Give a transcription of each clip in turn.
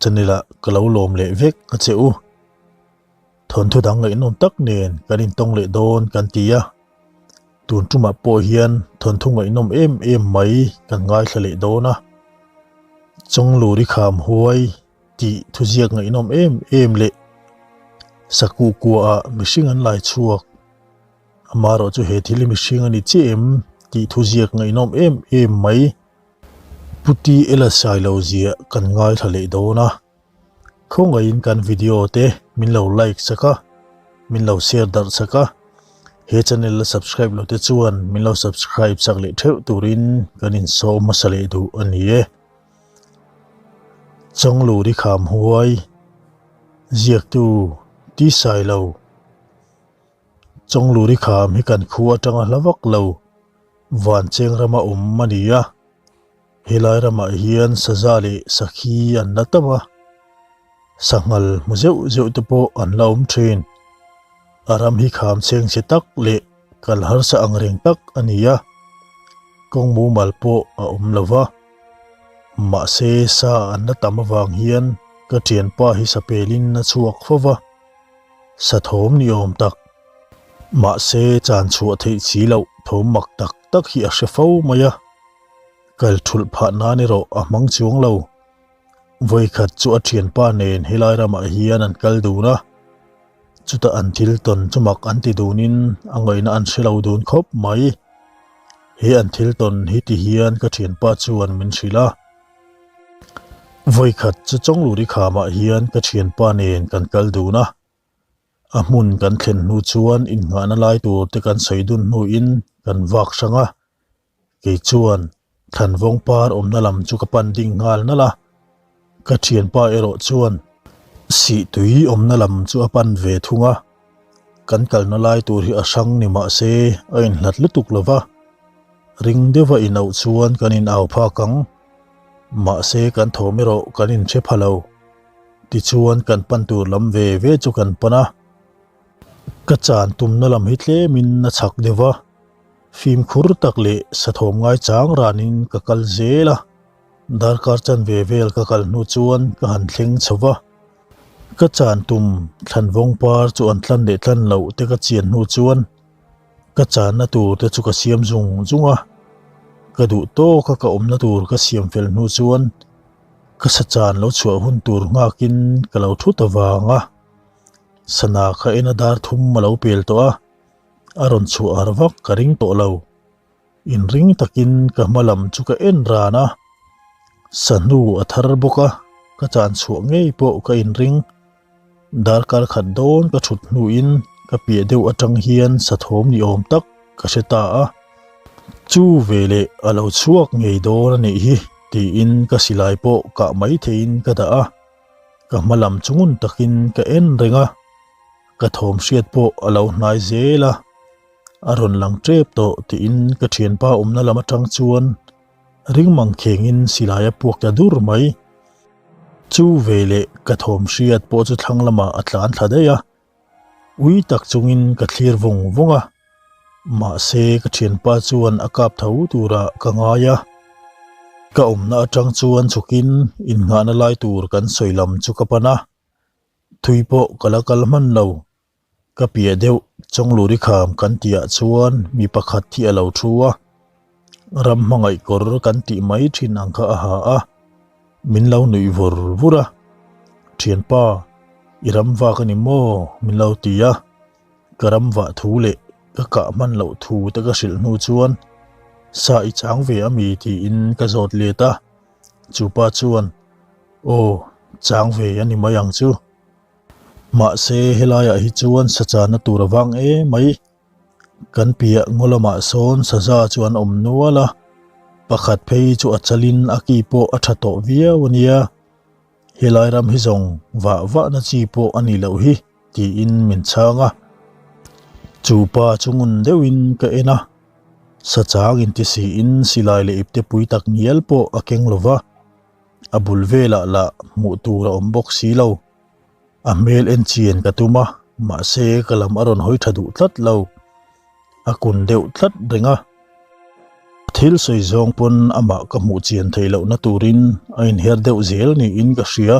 Channel ah ka lo lawm leh vek a che u. Thawnthu dang ngaihnawm tak nen kan intawng leh dawn kan ti a. Tun tumah pawh hian thawnthu ngaihnawm em em mai kan ngaithla leh dawn a. Chawngluri kham huai tih thuziak ngaihnawm em em leh Sakuh kua ah mihring an lai chhuak. Amaherawh chu he thil hi mihring a ni chiah em tih thuziak ngaihnawm em em mai. Pu TL Sailo ziah kan ngaithla leh dawn a, khawngaihin kan video te min lo like sak a, min lo share darh sak a, he channel la subscribe lo te chuan min lo subscribe sak leh theuh turin kan insawm hmasa leh duh a ni e. Chawngluri kham huai ziaktu T Sailo Chawngluri kham hi kan khu atanga hla vak lo. Vancheng rama awm a ni a, helai ramah hian saza leh sakhi an la tam a, sanghal hmu zeuh zeuh te pawh an la awm thin. A ram hi kham cheng chhe tak leh kal harsa ang reng tak a ni a, kawng mumal pawh a awm lo va, mahse sa an la tam avang hian ka thianpa hi sapelin a chhuak fo va. Sa thawm ni awm tak. Mahse chan chhuah theih si loh thawm mak tak tak hi a hre fo mai a. Kal thulh phah nan erawh a hmang chuang lo. Vawikhat chu a thianpa nen helai ramah hian an kal dun a. Chutah an thil tawn chu mak an ti dunin a ngaihna an hre lo dun khawp mai. He an thil tawn hi ti hian ka thianpa chuan min hrilh a. Vawikhat chu Chawngluri khamah hian ka thianpa nen kan kal dun a, a hmun kan thlen hnu chuan innghahna lai tur te kan sawi dun hnuin kan vak hrang a, kei chuan Thlanvawng par awmna lam chu ka pan ding nghal nalh a, ka thianpa erawh chuan Sihtui awmna lam chu a pan ve thung a, kan kalna lai tur hi a hrang ni mah se a inhlat lutuk lo va. Ring deuha inauh chuan kan inau phak ang. Mahse kan thawm erawh kan inhre pha lo. Tichuan kan pan tur lam ve ve chu kan pan a. Ka chan tumna lam hi tlemin a chhak deuh va, fimkhur tak leh sathawm ngaichang ranin ka kal zel a. Darkar chanve vel ka kal hnu chuan ka han thleng chho va. Ka chan tum thlanvawng par chu an tlan leh tlan loh te ka chian hnu chuan Ka channa tur te chu ka siam zung zung a, ka duh tawk a ka awmna tur ka siam fel hnu chuan ka sa chan lo chhuah hun tur nghakin ka lo thu ta vang a, sana kha en a dar thum a lo pel tawh a, a rawn chhuah har vak ka ring tawh lo. Inring takin ka hma lam chu ka en ran a, sahnu a thar bawk a, ka chan chhuah ngei pawh ka inring. Darkar khat dawn ka thut hnuin ka piah deuh atang hian sathawm ni awm tak ka hre ta a, chu veleh a lo chhuak ngei dawn a nih hi tiin ka silai pawh kah mai theihin ka dah a, ka hma lam chu ngun takin ka en reng a, ka thawm hriat pawh a lo hnai zel a, a rawn lang tep tawh tiin ka thianpa awmna lam atang chuan ring mang khengin silai a puak ta dur mai. Chu veleh ka thawm hriat pawh chu thlang lamah a tlan thla daih a, ui tak chungin ka thlir vawng vawng a, mahse ka thianpa chuan a kap tho turah ka ngai a. Ka awmna atang chuan chhukin innghahna lai tur kan sawi lam chu ka pan a, thui pawh ka la kal hman lo. Ka piah deuh Chawngluri kham kan tihah chuan mi pakhat hi a lo thu a, ram hmangaih kawr kan tih mai thin ang kha a ha a, min lo nuih vur vur a, Thianpa, i ram vak a ni maw? min lo ti a, ka ram vah thu leh ka kah hman loh thu te ka hrilh hnu chuan sa i chang ve a mi tiin ka zawt let a, chupa chuan Aw, chang ve a ni mai ang chu. Mahse helaiah hi chuan sachana tur a vang em mai. Kan piah ngaw lamah sawn saza chu an awm nual a, pakhat phei chu a chalin a ki pawh a tha tawh viau a nia. Helai ram hi zawng vah vahna chi pawh a nih loh hi tiin min chhang a. Chu pa chu ngun deuhin ka en a, sachang inti siin silai leh ipte pui tak ngial pawh a keng lo va. A bul velah lah hmuh tur a awm bawk si lo. A hmel en chian ka tum a, mahse ka lam a rawn hawi tha duh tlat lo. A kun deuh tlat reng a. Thil sawi zawng pawn amah ka hmuh chian theih lohna turin a inher deuh zel niin ka hria.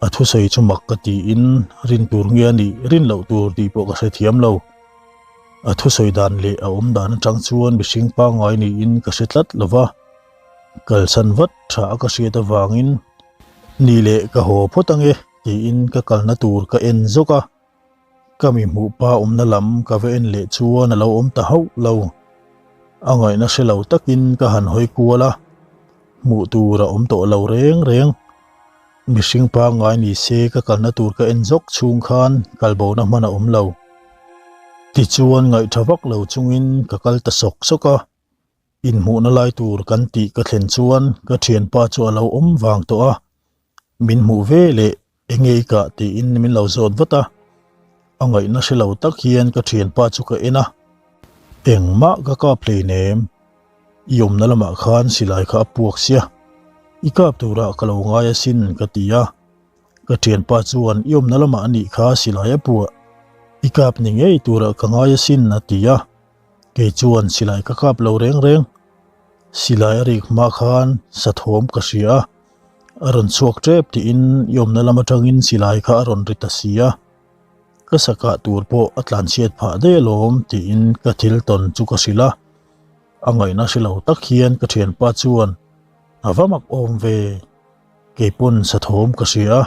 A thusawi chu mak ka tiin rin tur nge a nih rin loh tur tih pawh ka hrethiam lo. A thusawi dan leh a awm dan atang chuan mihring pangngai niin ka hre tlat lo va, kalsan vat tha a ka hriat avangin ni leh ka haw phawt ange tiin ka kalna tur ka en zawk a. Ka mi hmuh pa awmna lam ka va en leh chuan a lo awm ta hauh lo. A ngaihna hre lo takin ka han hawi kual a, hmuh tur a awm tawh lo reng reng. Mihring pangngai ni se ka kalna tur ka en zawk chhung khan kalbona hman a awm lo. Tichuan ngaihtha vak lo chungin ka kal ta sawk sawk a, inhmuhna lai tur kan tih ka thlen chuan ka thianpa chu a lo awm vang tawh a, min hmuh ve leh Enge i kah tiin min lo zawt vat a, a ngaihna hre lo tak hian ka thianpa chu ka en a, engmah ka kap hleinem, i awmna lamah khan silai kha a puak sia, i kap turah ka lo ngai asin ka ti a, ka thianpa chuan i awmna lamah anih kha silai a puah, i kap ni ngei turah ka ngai asin a ti a, kei chuan silai ka kap lo reng reng, silai a rik hma khan sathawm ka hria a. A rawn chhuak tep tiin i awmna lam atangin silai kha a rawn ri ta si a, ka sakah tur pawh a tlanchhiat phah daih alawm tiin ka thil tawn chu ka hrilh a, a ngaihna hre lo tak hian ka thianpa chuan a va mak awm ve, keipawn sathawm ka hria a,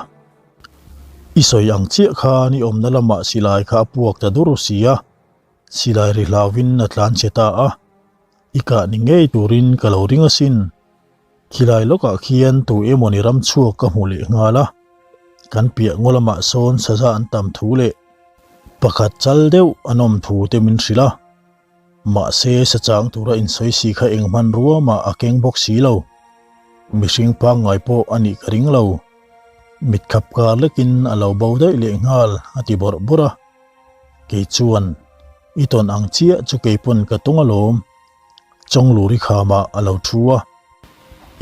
i sawi ang chiah khan i awmna lamah silai kha a puak ta dur si a, silai ri hlauvin a tlanchhe ta a, i kah ni ngei turin ka lo ring asin. Khilai lawkah khian tu emawni ram chhuak ka hmu leh nghal a, kan piah ngaw lamah sawn saza an tam thu leh pakhat chal deuh an awm thu te min hrilh a, mahse sa chang tura insawi si kha eng hmanrua mah a keng bawk si lo. Mihring pangngai pawh a nih ka ring lo. Mitkhap kar lekin a lo bo daih leh nghal a ti bawrh bawrh a, kei chuan i tawn ang chiah chu keipawn ka tawng alawm. Chawngluri khamah a lo thu a,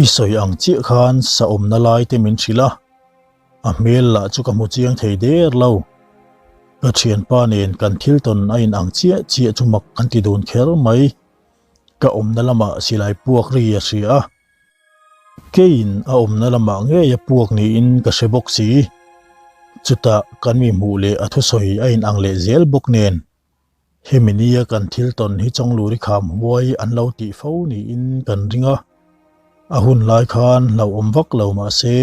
i sawi ang chiah khan sa awmna lai te min hrilh a, a hmel lah chu ka hmu chiang thei der lo. Ka thianpa nen kan thil tawn a in ang chiah chiah chu mak kan ti dun kher mai. Ka awmna lamah silai puak ri a hria a, keiin a awmna lamah ngei a puak niin ka hre bawk si. Chutah kan mi hmuh leh a thusawi a in ang leh zel bawk nen. Hemi nia kan thil tawn hi Chawngluri kham huai an lo tih fo niin kan ring a, a hun lai khan hlauhawm vak lo mah se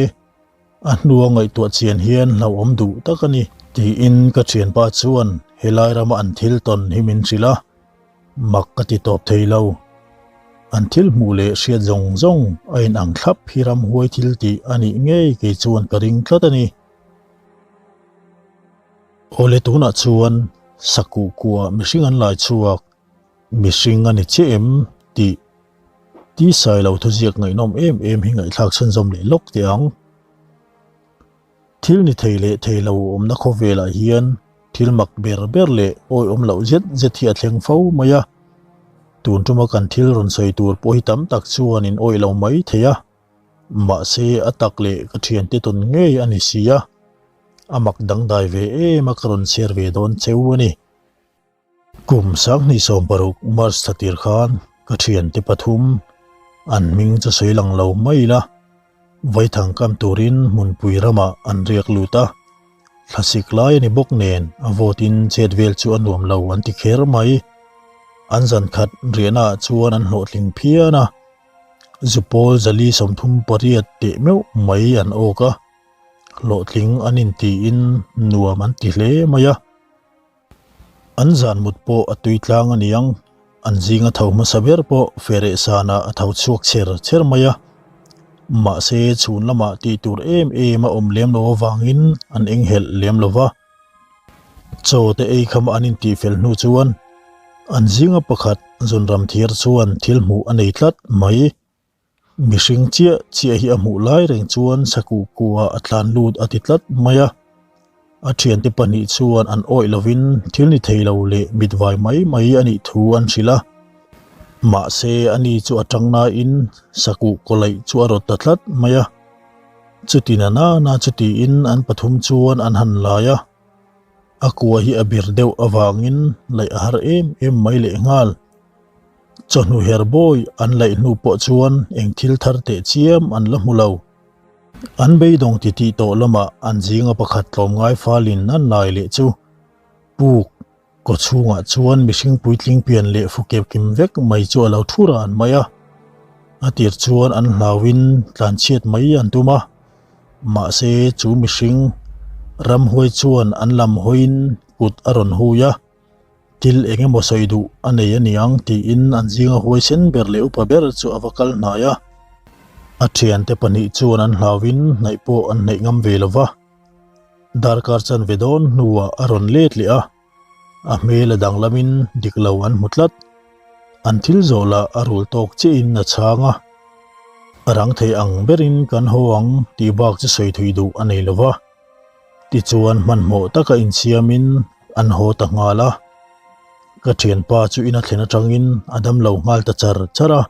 a hnua ngaihtuah chian hian hlauhawm duh tak a ni tiin ka thianpa chuan helai rama an thil tawn hi min hrilh a, mak ka ti tawp thei lo. An thil hmuh leh hriat zawng zawng a inang thlap hi ramhuai thil tih a nih ngei kei chuan ka ring tlat a ni. Awle tunah chuan sakuh kuah mihring an lai chhuak, mihring a ni chiah em tih tisai lo thuziak ngaihnawm em em hi ngaihthlak chhunzawm leh lawk teh ang. Thil ni thei leh thei lo awmna khawvelah hian thil mak ber ber leh awihawm loh zet zet hi a thleng fo mai a, tun tuma kan thil rawn sawi tur pawh hi tam tak chuan in awih lo mai thei a, mahse a tak leh ka thiante tawn ngei a ni si a. A mak dangdai ve em a ka rawn share ve dawn cheu a ni. Kum 2016 March thla tir khan ka thiante pathum an hming chu sawi lang lo mai ila vaithang kam turin hmunpui ramah an riak lut a, thlasik lai a ni bawk nen a vawtin chet vel chu a nuam lo an ti kher mai. An zan khat riahna ah chuan an hlawhtling phian a, zupawl zali 38 teh meuh mai an awk a. Hlawhtling an intiin nuam an ti hle mai a, an zan mut pawh a tui tlang a niang, an zinga tho hmasa ber pawh fereh sanah a tho chhuak chher chher mai a, mahse chhun lamah tih tur em em a awm lem lo avangin an enghelh lem lo va, chaw te ei kham an intih fel hnu chuan an zinga pakhat zunram thir chuan thil hmuh a nei tlat mai. Mihring chiah chiah hi a hmuh lai reng chuan sakuh kuah a tlan lut a ti tlat mai a, a thiante pahnih chuan an awih lovin thil ni thei lo leh mitvai mai mai a nih thu an hrilh a, mahse ani chu a tang nain sakuh kawlaih chu a rawt ta tlat mai a, chuti na nana chu tiin an pathum chuan an han lai a, a kua hi a bir deuh avangin laih a har em em mai lehnghal. Chawhnu her bawi an laih hnu pawh chuan eng thil thar teh chiam an la hmu lo. An beidawng titih tawh lamah an zinga pakhat tlawmngai falin an lai leh chu puk kaw chhungah chuan mihring puitling pian leh fukep kim vek mai chu a lo thu ran mai a. A tir chuan an hlauin tlanchhiat mai an tum a, mahse chu mihring ramhuai chuan an lam hawiin kut a rawn hui a. Thil eng emaw sawi duh a nei a niang tiin an zinga huaisen ber leh upa ber chu a va kal hnai a. A thiante pahnih chuan an hlauin hnaih pawh an hnaih ngam ve lo va. Darkar chanve dawn hnuah a rawn let leh a, a hmel a danglamin dik lo an hmu tlat. An thil zawh lah a rul tawk chiahin a chhang a, a rang thei ang berin kan haw ang tih bak chu sawi thui duh a nei lo va. Tichuan hmanhmawh taka insiamin an haw ta nghal a, ka thianpa chu ina thlen atangin a damlo nghal ta char char a,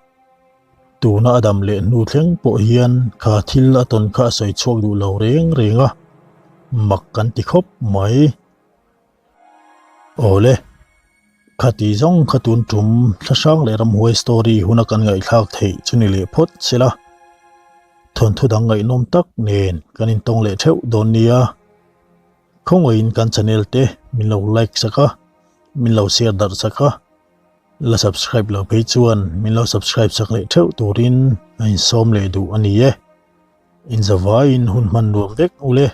tuna a dam leh hnu thleng pawh hian kha thil a tawn kha a sawi chhuak duh lo reng reng a, mak kan ti khawp mai. Awle, khati zawng kha tun tum thlahrang leh ramhuai story huna kan ngaihthlak theih chu ni leh phawt sela, thawnthu dang ngaihnawm tak nen kan intawng leh theuh dawn nia. Khawngaihin kan channel te min lo like sak a, min lo share darh sak a, la subscribe lo phei chuan min lo subscribe sak leh theuh turin a insawm leh duh a ni e. Inzavaiin hun hman nuam vek ule.